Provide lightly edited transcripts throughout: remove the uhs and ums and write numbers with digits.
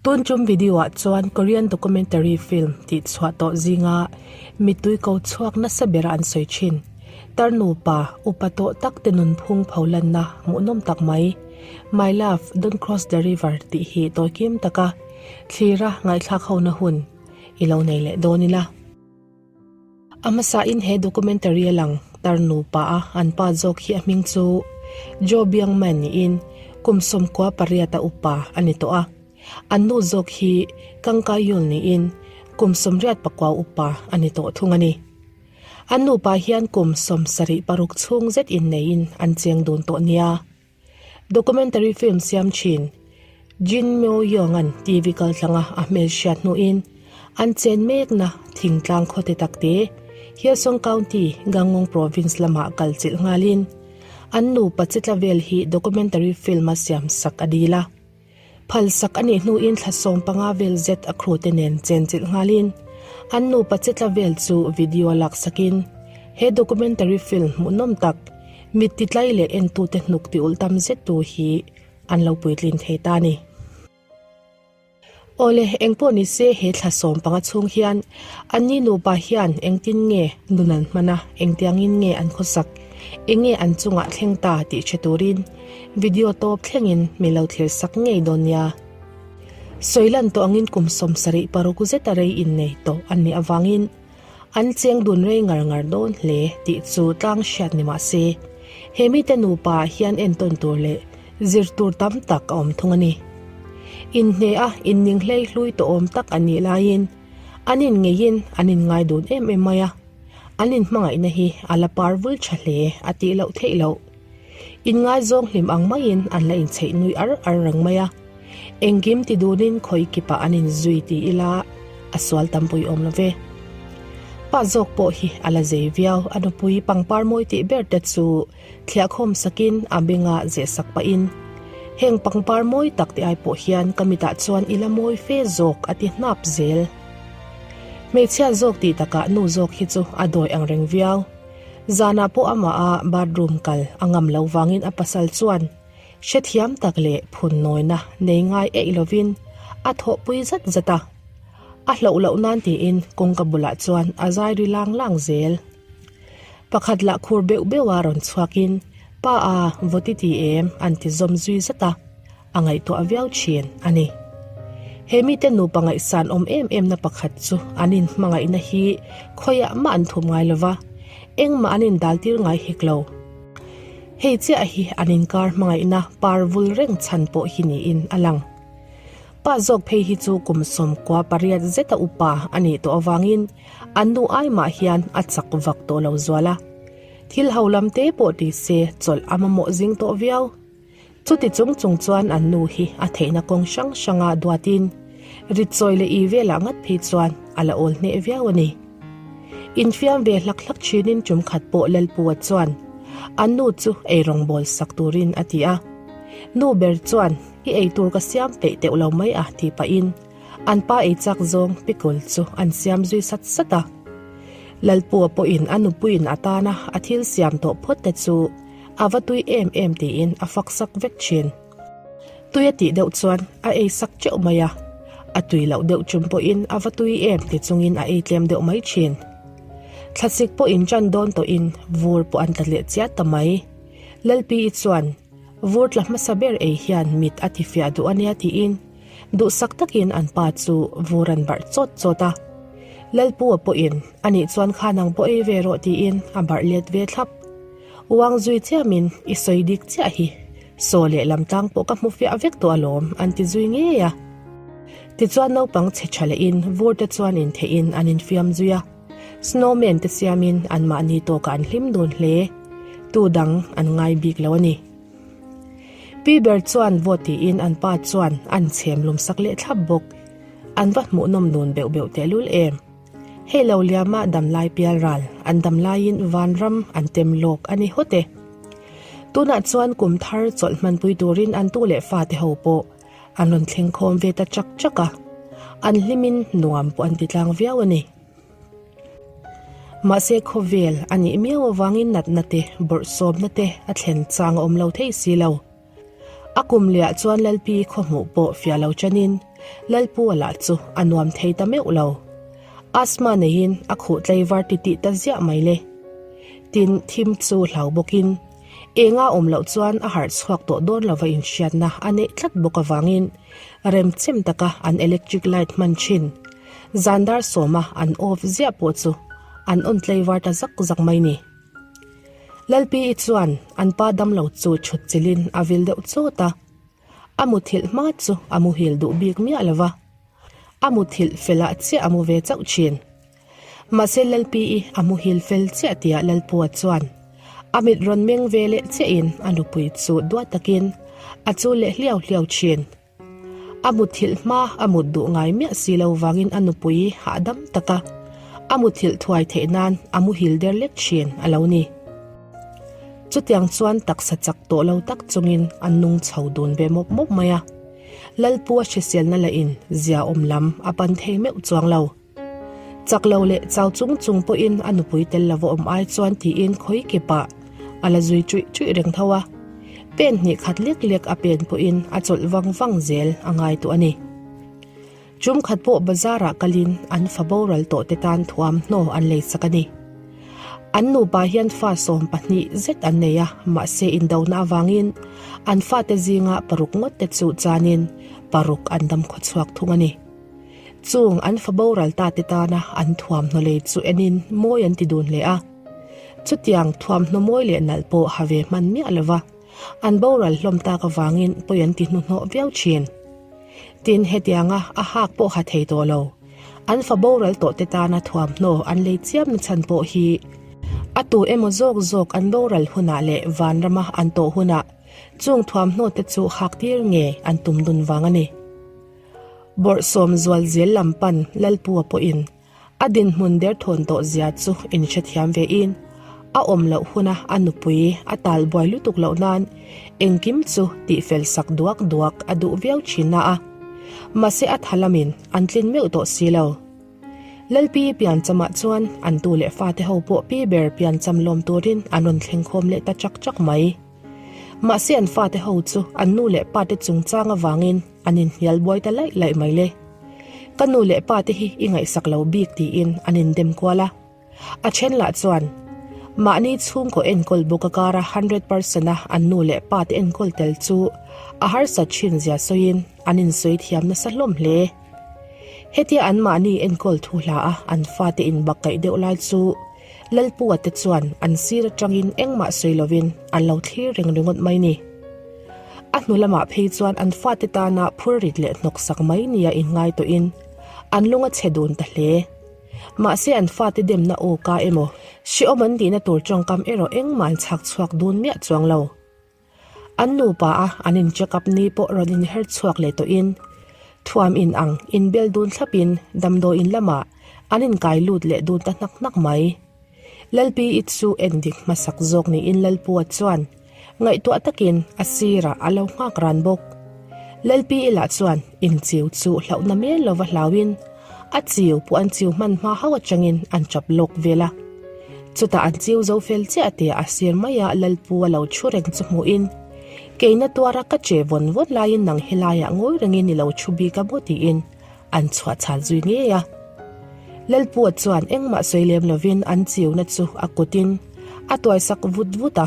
Tun tum video ah chuan Korean documentary film tih chhuah tawh zinga mittui ko chhuak nasa bera an sawi thin. Tar nupa upa tawh tak te nunphung pho lanna hmuhnawm tak mai My Love Don't Cross the River tih hi tawikim taka thlira ngaihthlak hona hun i lo nei leh dawn ila. A hmasain he documentary a lang tar nupa a an pa zawk hi a hming chu Jo Byung Man niin kum 98 a upa a ni tawh a. An nu zawk hi Kang Ka Yul niin kum 89 upa a ni tawh thung a ni. An nupa hian kum 76 chhung zet inneiin an cheng dun tawh nia. Documentary film siam thin Jin Myo Young-a'n TV kaltlanga a hmel hriat hnuin an chen mekna thingtlang khawte takte Hyeseong County, Gangwon Province lamah kal chilh nghalin an nupa chitla vel hi documentary film a siam sak a dil a. Phal sak a nih hnuin thla 15 vel zet a crew te nen chen chilh nghalin an nupa chitla vel chu video lak sakin he documentary film hmuhnawm tak mit titlai leh entute hnuk ti ulh tam zet tu hi an lo puitlin thei ta a ni. Awle, engpawh ni se he thla 15 chhung hian anni nupa hian engtin nge nun an hman a, engtiangin nge an khawsak, enge an chungah thleng ta tih hre turin video tawp thlengin min lo thlir sak ngei dawn nia. Sawi lan tawh angin kum 76 zeta rei innei tawh an nih avangin an cheng dun rei ngar ngar dawn hle tih chu tlang hriat ni mah se, he mite nupa hian entawn tur leh zir tur tam tak a awm thung a ni. Inhne a inning hlei hlui tawh awm tak an nih laiin an inngeiin an inngai dun em em mai a, an inhmangaihna hi a la par vul tha hle a tih loh theih loh. Inngaizawng hlim ang maiin an la inchheih nui ar ar reng mai a. Engkim ti dunin khawi kipah an inzui ti ila a sual tampui awm lo ve. Pa zawk pawh hi a la zei viau, a nupui pangpar mawi tih ber te chu thliahkhawm sakin a benga zeh sak pahin, Heng pangpar mawi tak te ai pawh hian ka mitah chuan i la mawi fe zawk a ti hnap zel. Hmeichhia zawk tih takah nu zawk hi chu a dawi ang reng viau. Zanah pawh amah a bathroom kal a ngam lo vangin a pasal chuan Hrethiam tak leh phun nawina nei ngai eih lovin a thawhpui zat zat a, a hloh loh nan tiin kawngka bulah chuan a zai ri lang lang zel. Pakhat lah khur beuh beuh a rawn chhuakin, Pa a, vaw ti ti em? an ti zawm zui zat a, a ngaihtuah viau thin a ni. He mite nupa ngaihsan awm em emna pakhat chu an inhmangaihna hi khawiah mah an thum ngai lova, engmah an indaltir ngai hek lo. Hei chiah hi an inkar hmangaihna par vul reng chhan pawh hi niin a lang. Pa zawk phei hi chu kum 98 zeta upa a nih tawh avangin an nu ai mah hian a chak vak tawh lo zual a. Thil ho lam te pawh ti se chawlh a mamawh zing tawh viau. Chuti chung chung chuan an nu hi a theihna kawng hrang hranga duatin ritchawi leh i velah ngat phei chuan a la awl hneh viau a ni. Infiam ve hlak hlak thinin tum khat pawh Lalpua chuan an nu chu eirawngbawl sak turin a ti a. Nu ber chuan i eitur ka siam peih teuh lo mai a tih pahin an pa ei chak zawng pickle chu an siam zui sat sat a. Lalpua pawhin a nupuiin a tana a thil siam tawh phawt te chu A va tui em em tiin a fak sak vek thin. Tui a tih deuh chuan a ei sak teuh mai a, a tui loh deuh chung pawhin a va tui em ti chungin a ei tlem deuh mai thin. Thlasik pawh in tan dawn tawhin vur pawh an tla leh chiat ta mai. Lalpi-i chuan, Vur tla hmasa ber ei hian mit a tifiah duh ania tiin duhsak takin an pa chu vur an barh chawt chawt a. Lalpu-a pawhin, Anih chuan kha nang pawh ei ve rawh tiin a barh let ve thlap. Uang zui chiamin i sawi dik chiah hi. Saw leh lam tlang pawh ka hmu fiah vek tawh alawm an ti zui ngei a. Tichuan naupang chhe tha lehin vur te chuan intheihin an infiam zui a. Snowman te siamin anmahni tawkah an hlim dun hle. Tu dang an ngai bik lo a ni. Pi ber chuan vaw tiin an pa chuan an chhem lum sak leh thlap bawk. An va hmuhnawm dun beuh beuh tehlul em. Hei lo liama damlai pial ral an dam laiin vanram an tem lawk a ni hawt e. Tunah chuan kum thar chawlh hmanpui turin an tu leh fate ho pawh an rawn thleng khawm ve ta chak chak a, an hlimin nuam pawh an ti tlang viau a ni. Mahse khawvel a nih miau avangin natna te, bawrhsawmna te a thlen chang a awm lo thei si lo. A kum liah chuan Lalpi khawhmuh pawh fiah lo chanin. Lalpua lah chu a nuam thei ta meuh lo. Asthma neiin a khuh tlaivar titih ta ziah mai le. Tin, thim chu hlau bawkin enga awm loh chuan a harh chhuak tawh dawn lova inhriatna a neih tlat bawk avangin remchem taka an electric light hman thin zan dar sawma an off ziah pawh chu an on tlaivar ta zak zak mai ni. Lalpi-i chuan an pa damlo chu chhut chilhin a vil deuh chawt a, a muthilh hma chu a muhil duh bik miah lo va, a muthilh felah chiah a mu ve chauh thin. Mahse Lalpi-i a muhil fel chiah tia Lalpua chuan a mit rawn meng ve leh chiahin a nupui chu duat takin a chul leh hliau hliau thin. A muthilh hma a mut duh ngai miah si lo vangin a nupui hahdam taka a muthilh thuai theih nan a muhil der lek thin a lo ni. Chutiang chuan taksa chak tawh lo tak chungin an nung chho dun ve mawp mawp mai a. Lalpu a hriselna lahin zia awm lam a pan thei meuh chuang lo. Chak lo leh chau chung chung pawhin a nupui tel lova awm ai chuan tiin khawi kepah a la zui chuih chuih reng tho a. Pen hnih khat lek lek a pen pawhin a chawlh vang vang zel a ngai tawh a ni. Tum khat pawh bazar-ah kalin an fa boral tawh te tan thuam hnaw an lei sak a ni. An nupa hian fa 12 zet an nei a, mahse indona avangin an fate zinga paruk ngawt te chu chanin paruk an dam khawchhuak thung a ni. Chung an fa boral ta te tana an thuamhnaw lei chu enin mawi an ti dun hle a. Chutiang thuamhnaw mawi leh nalh pawh ha ve hman miah lo va, an boral hlawm tak avangin pawi an ti hnuhnawh viau thin. Tin, hetianga a hak pawh ha thei tawh lo. An fa boral tawh te tana thuamhnaw an lei chiam na chhan pawh hi a tu emaw zawk zawk an boral hunah leh vanrama an tawh hunah chung thuamhnaw te chu hak tir nge an tum dun vang a ni. Bawrhsawm zual zel lam pan Lalpua pawhin a dinhmun derthawn tawh zia chu inhrethiam vein a awm loh huna a nupui a tal buai lutuk loh nan engkim chu tihfel sak duak duak a duh viau thin na a. Mahse a tha lamin an tlin meuh tawh si lo. Lalpi pianchamah chuan an tu leh fate ho pawh pi ber piancham lawm turin an rawn thleng khawm leh ta chak chak mai. Mahse an fate ho chu an nu leh pate chungchang avangin an inhnial buai ta laih laih mai le. Ka nu leh pate hi i ngaihsak lo bik tiin an indem kual a. A then lah chuan mahni chhungkaw enkawl bawk a kara 100% a an nu leh pate enkawl tel chu a harsat thin zia sawiin an insawi thiam nasa hlawm hle. Hetia an mahni enkawl thu hla a an fate inbakkaih deuh lai chu Lalpua te chuan an sir atangin engmah sawi lovin an lo thlir reng ringawt mai ni. A hnu lamah phei chuan an fate tana phur rit leh hnawk sak mai nia inngai tawhin an lung a chhe dun ta hle. Mahse an fate demna aw ka emaw hrehawm an tihna tur tawngkam erawh engmah an chhak chhuak dun miah chuang lo. An nupa a an in check up ni pawh rawn in her chhuak leh tawhin thuam in ang in bel dun thlapin damdawiin lamah an in kai lut leh dun ta hnak hnak mai. Lalpi i chu en dik hmasak zawk niin Lalpua chuan ngaihtuah takin a sirah a lo nghak ran bawk. Lalpi i lah chuan inchiu chu hlauhna mel lova hlauin A chiu pawh an chiu hman hma hauh atangin an chap lawk vel a. Chutah an chiu zo fel chiah tia a sir maia Lalpu a lo thu reng chu hmuhin, Keina tuara ka che vawn vawn laiin nang helaiah ngawi rengin i lo thu bik a maw tiin an chhuah chhal zui ngei a. Lalpua chuan engmah sawi lem lovin an chiuna chu a kutin a tuaisak vut vut a.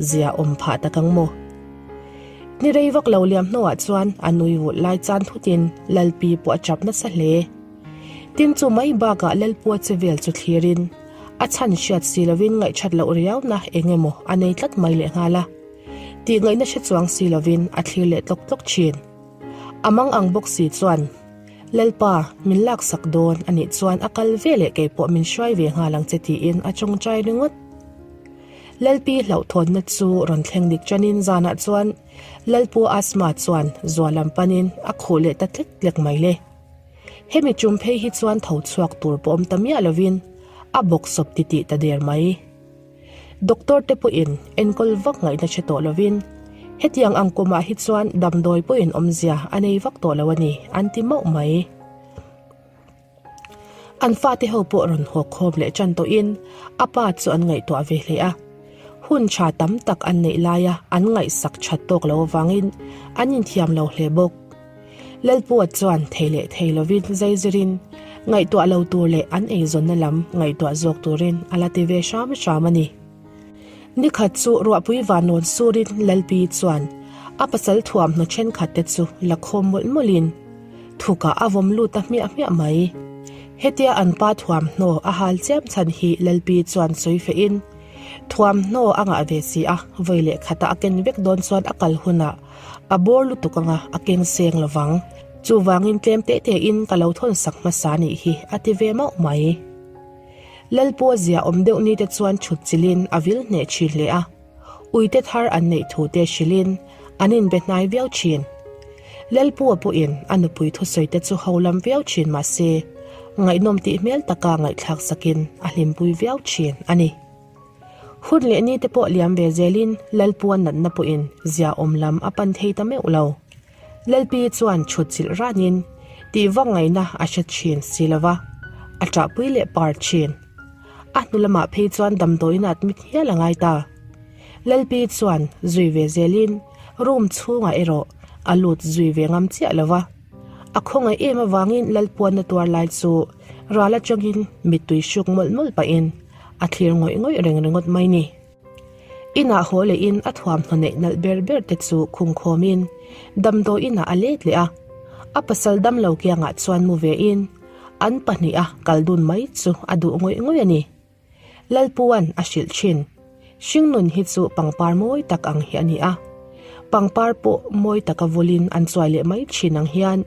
Zia awm phah tak ang maw? Ni rei vak lo liam hnuah chuan a nui vut lai chan thutin Lalpi pawh a chap nasa hle. Tin chu mai bakah Lalpua che vel chu thlirin a chhan hriat si lovin ngaihthat loh riauna eng emaw a nei tlat mai lehnghal a. Tih ngaihna hre chuang si lovin a thlir leh tlawk tlawk thin. A mang ang bawk si chuan, Lalpa, min laksak dawn a nih chuan a kal ve leh kei pawh min hruai ve nghal ang che tiin a tawngtai ringawt. Lalpi hlauhthawnna chu rawn thleng dik tanin zanah chuan Lalpu Asma chuan zua lam panin a khuh leh ta tlek tlek mai le. Hemi tum phei hi chuan tho chhuak tur pawh awm ta miah lovin a bawk sawp titih ta der mai. Doctor te pawhin enkawl vak ngaihna hre tawh lovin hetiang ang kumah hi chuan damdawi pawhin awmzia a nei vak tawh lo a ni an ti mauh mai. An fate ho pawh rawn haw khawm leh tan tawhin a pa chu an ngaihtuah ve hle a. Hun tha tam tak an neih laia an ngaihsak that tawk lo avangin an inthiam lo hle bawk. Lalpua chuan thei leh thei lovin zai zirin ngaihtuah lo tur leh an eizawnna lam ngaihtuah zawk turin a la ti ve hram hram a ni. Nikhat chu ruahpui vanawn surin Lalpi chuan a pasal thuamhnaw thenkhat te chu la khawm mawlh mawlhin thukah a vawm lut ta hmiah hmiah mai. Hetia an pa thuamhnaw a hal chiam chhan hi Lalpi chuan sawi fehin thuamhnaw a ngah ve si a, vawi leh khatah a ken vek dawn chuan a kal hunah a bawr lutuk anga a keng seng lovang. Chuvangin tlem teh tehin ka lo thawn sak hmasa nih hi a ti ve mauh mai. Lalpua zia awm deuh ni te chuan chhut chilhin a vil hneh thin hle a, uite thar an neih thu te hrilhin an inbe hnai viau thin. Lalpua pawhin a nupui thusawi te chu ho lam viau thin mah se, ngaihnawm tih hmel taka ngaihthlak sakin a hlimpui viau thin a ni. Hun leh ni te pawh liam ve zelin Lalpua natna pawhin zia awm lam a pan thei ta meuh lo. Lalpi chuan chhut chilh ranin tih vak ngaihna a hre thin si lo va, a ṭahpui leh par thin. A hnu lamah phei chuan damdawiin a admit hial a ngai ta. Lalpi chuan zui ve zelin room chhungah erawh a lut zui ve ngam chiah lo va. A khawngaih em avangin Lalpuanna tuar lai chu ral atangin mittui hruk mawlh mawlh pahin a thlir ngawih ngawih reng ringawt mai ni. Inah haw lehin a thuamhnaw neih nalh ber ber te chu khungkhawmin damdawi inah a let leh a, a pasal damlo kiangah chuan mu vein an pahniha kal dun mai chu a duh ngawih ngawih a ni. Lalpuan a hrilh thin. Hringnun hi chu pangpar mawi tak ang hi a ni a, pangpar pawh mawi taka vulin an chuai leh mai thin ang hian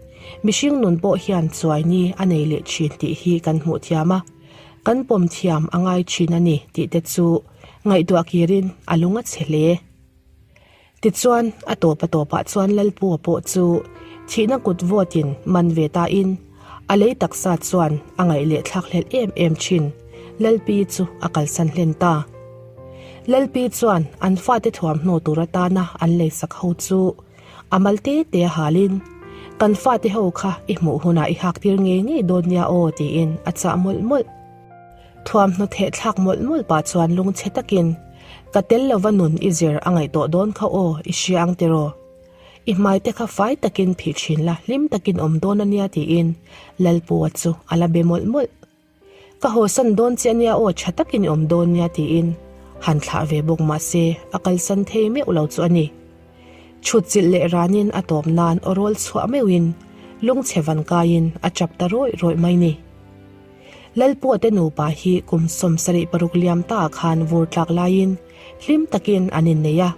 mihring nun pawh hian chuai ni a nei leh thin tih hi kan hmuh thiam a. Kan pawm thiam a ngai thin a ni tih te chu ngaihtuah kirin a lung a chhe hle. Tichuan, a tawp a tawpah chuan Lalpua pawh chu thihna kut vawtin man ve tain a lei taksa chuan a ngaih leh thlak hlelh em em thin Lalpi chu a kalsan hlen ta. Lalpi chuan an fate thuamhnaw tur atana an leisak ho chu A mal te te a halin, Kan fate ho kha i hmuh hunah i hak tir ngei ngei dawn nia aw tiin a chah mawlh mawlh. Thuamhnaw theh thlak mawlh mawlh pah chuan lungchhe takin, Ka tel lova nun i zir a ngaih tawh dawn kha aw, i hria ang tiraw? I hmai te kha fai takin phih thin la, hlim takin awm dawn a nia tiin Lalpua chu a la be mawlh mawlh. Ka hawsan dawn che ania aw tha takin i awm dawn nia tiin han thlah ve bawk mah se a kalsan thei meuh lo chu a ni. Chhut chilh leh ranin a tawp nan aw rawl chhuah meuhin lungchhe van kaiin a chap ta rawih rawih mai ni. Lalpua te nupa hi kum 76 liam ta khan vur tlak laiin hlim takin an innei a.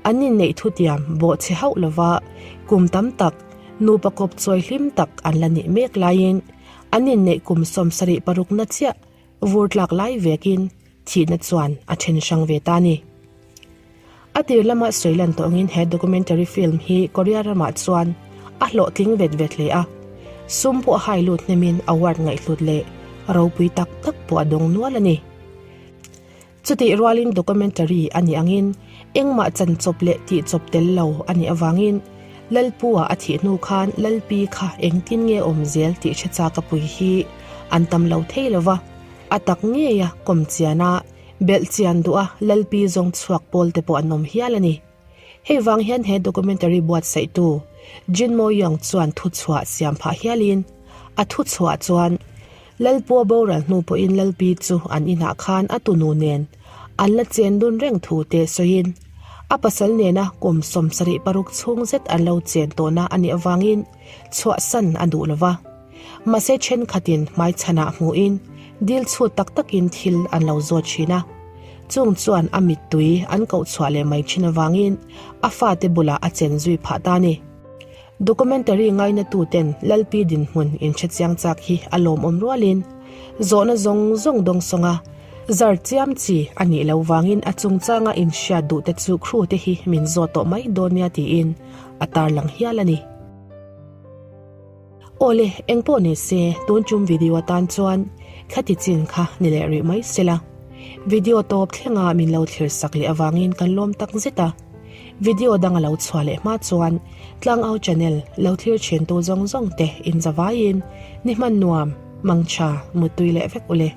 An inneih thutiam bawhchhe hauh lova kum tam tak nupa kawp chawi hlim tak an la nih mek laiin An inneih kum 76 na chiah vur tlak lai vekin thihna chuan a then hrang ve ta a ni. A tir lama sawi lan tawh angin he documentary film hi Korea ramah chuan a hlawhtling vet vet hle a, sum pawh a hai lut hnemin award ngaihhlut leh ropui tak tak pawh a dawng nual a ni. Chutih rualin documentary a nih angin engmah chan chawp leh tih chawp tel lo a nih avangin Lalpu-a a thih hnu khan Lalpi kha engtin nge awm zel tih hre chak a pui hi an tam lo thei lo va, a tak ngeia kawm chiana belh chian duha Lalpi zawng chhuak pawl te pawh an awm hial a ni. Hei vang hian he documentary buatsaihtu Jin Mo Young chuan thuchhuah siam phah hialin a thuchhuah chuan Lalpua boral hnu pawhin Lalpi chu an inah khan a tunu nen an la chen dun reng thu te sawiin a pasal nena kum 76 chhung zet an lo chen tawhna a nih avangin chhuahsan a duh lo va. Mahse thenkhatin hmaichhanah hmuhin dil chhut tak takin thil an lo zawt thin a. Chung chuan a mittui an koh chhuah leh mai thin avangin a fate bulah a chen zui phah ta a ni. Documentary ngainatuten Lalpi dinhmun inhre chiang chak hi a lawmawm rualin zawhna zawng zawng dawngsawng a zar chiam chi a nih loh vangin a chungchanga inhriat duhte chu crew te hi min zawt tawh mai dawn nia tiin a tarlang hial a ni. Awle, engpawh ni se, tun tum video atan chuan khati chin kha ni leh rih mai se la. Video tawp thlenga min lo thlir sak leh avangin kan lawm tak zet a. Video dang a lo chhuah leh hma chuan Tlangau channel lo thlir thintu zawng zawng te inzavaiin ni hman nuam, mangtha, muttui leh vek ule.